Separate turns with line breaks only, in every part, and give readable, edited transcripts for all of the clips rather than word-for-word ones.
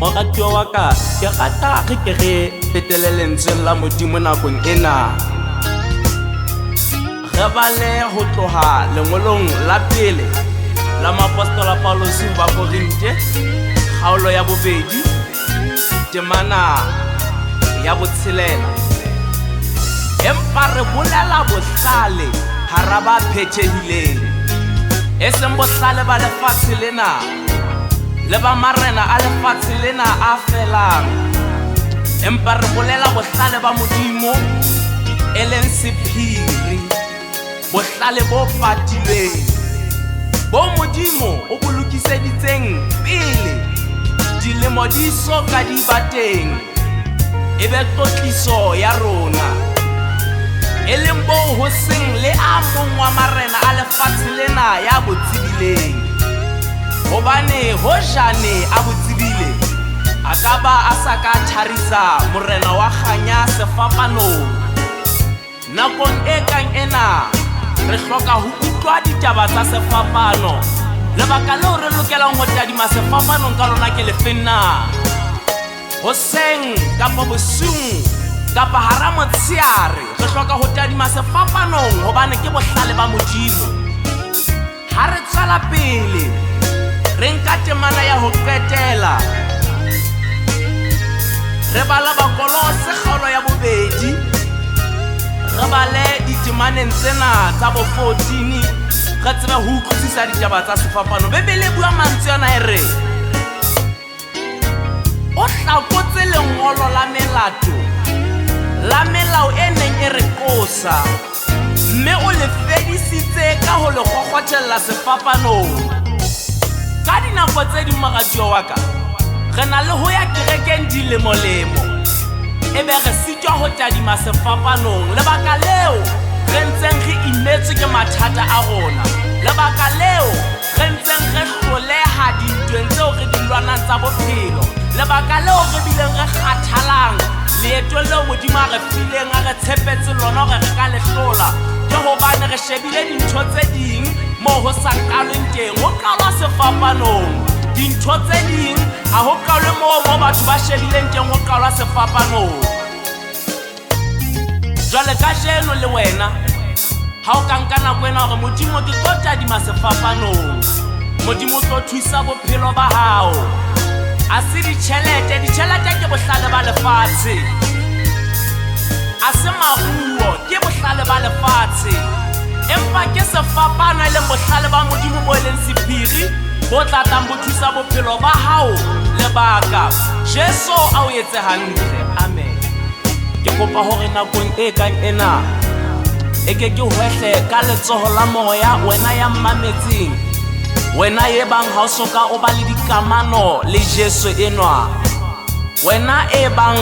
Moratuwa wa ka, ke rata re ke re fetele lentsweng la Modimo nakong ena. Re bale ho tloha lengolong la pele la Moapostola Paulus ho Bakorinthe, kgaolo ya bobedi, temana ya botshelela. Empa re bolela bohlale hara ba phethehileng, e seng bohlale ba lefatshe lena le ba marena a lefatshe lena a felang, empa re bolela bohlale ba Modimo, e leng sephiri, bohlale bo patilweng, bo Modimo o bo lokiseditseng pele dilemo di so ka di ba teng, e be tlotliso ya rona, e leng boo ho seng le a mong wa marena a lefatshe lena ya bo tsebileng. Hobane hojane a bo tsebile, a ka ba a sa ka tharisa morena wa kganya sefapanong. Nakong e kang ena, re hloka ho utlwa ditaba tsa sefapano. Lebaka leo re lokelang ho tadima sefapanong ka lona ke lefeng na? Hoseng kapa bosiung kapa hara motsheare, re hloka ho tadima sefapanong hobane ke bohlale ba Modimo. Ha re tswela pele, re nka temana ya ho qetela, re bala Bakolose kgaolo ya 2, re bale ditemaneng tsena tsa bo 14, re tsebe ho utlwisisa ditaba tsa sefapano. Bibele e bua mantswe ana e re, o hlakotse lengolo la melato la melao e neng e re qosa, mme o le fedisitse ka ho le kgokgothella sefapanong. Ka dinako tse ding, moratuwa wa ka, re na le ho ya kerekeng dilemolemo, e be re sitwa ho tadima sefapanong. Lebaka leo re ntseng re imetswe ke mathata a rona, lebaka leo re ntseng re hloleha dintweng tseo re di lwanang tsa bophelo, lebaka leo re bileng re kgathalang leetong leo Modimo a re fileng, a re tshepetse lona hore re ka le hlola, ke hobane re shebile dintho tse ding moo ho sa qalweng teng. Ho qalwa sefapanong. Dintho tse ding ha ho qalwe moo mo batho ba shebileng teng, ho qalwa sefapanong. Jwale kajeno le wena ha o ka nka nako ena hore Modimo ke tlo tadima sefapanong, Modimo o tlo thusa bophelo ba hao. A se ditjhelete, ditjhelete ke bohlale ba lefatshe, a se maruo, ke bohlale ba lefatshe, empa ke sefapano e leng bohlale ba Modimo bo e leng sephiri, bo tla tlang bo thusa bophelo ba hao. Lebaka Jesu a o etse hantle. Amen. Ke kopa hore nakong e kang ena e ke ke hwehle ka letsoho la moya, wena ya mmametseng, wena e bang ha o soka o ba le dikamano le Jesu enwa, wena e bang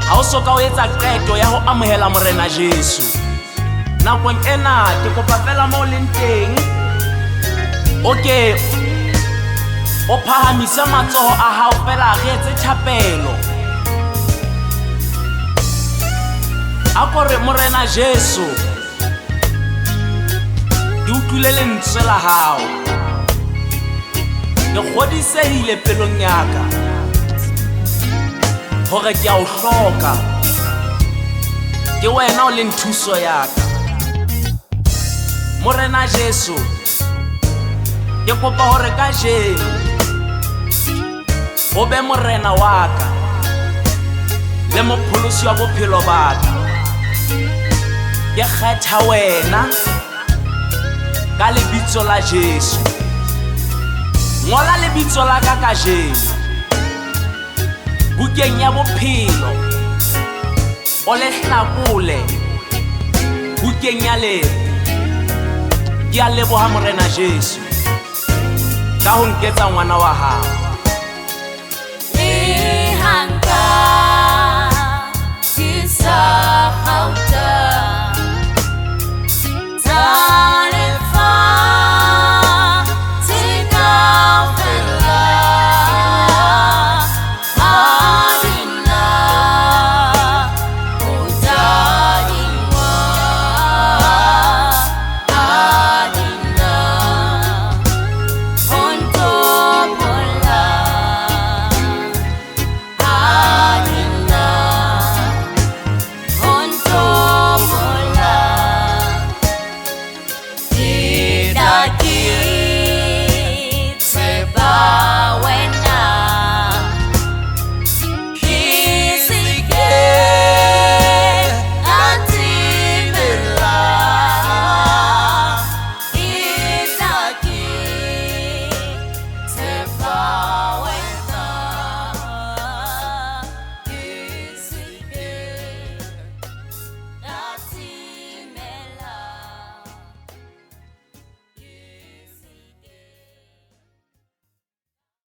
ha o soka o etsa qeto ya ho amohela Morena Jesu, nakong ena ke kopa fela moo leng teng o ke o phahamise matsoho a hao fela, re etse thapelo. A ko re, Morena Jesu, ke utlwile lentswe la hao, ke kgodisehile pelong ya ka hore ke a o hloka, ke wena o leng thuso ya ka. Morena Jesu, ke kopa hore kajeno o be morena wa ka le mopholosi wa bophelo ba ka. Ke kgetha wena ka lebitso la Jesu. Ngola lebitso la ka kajeno bukeng ya bophelo, o le hlakole bukeng ya lefu. Ke a leboha Morena Jesu ka ho nketsa ngwana wa hao.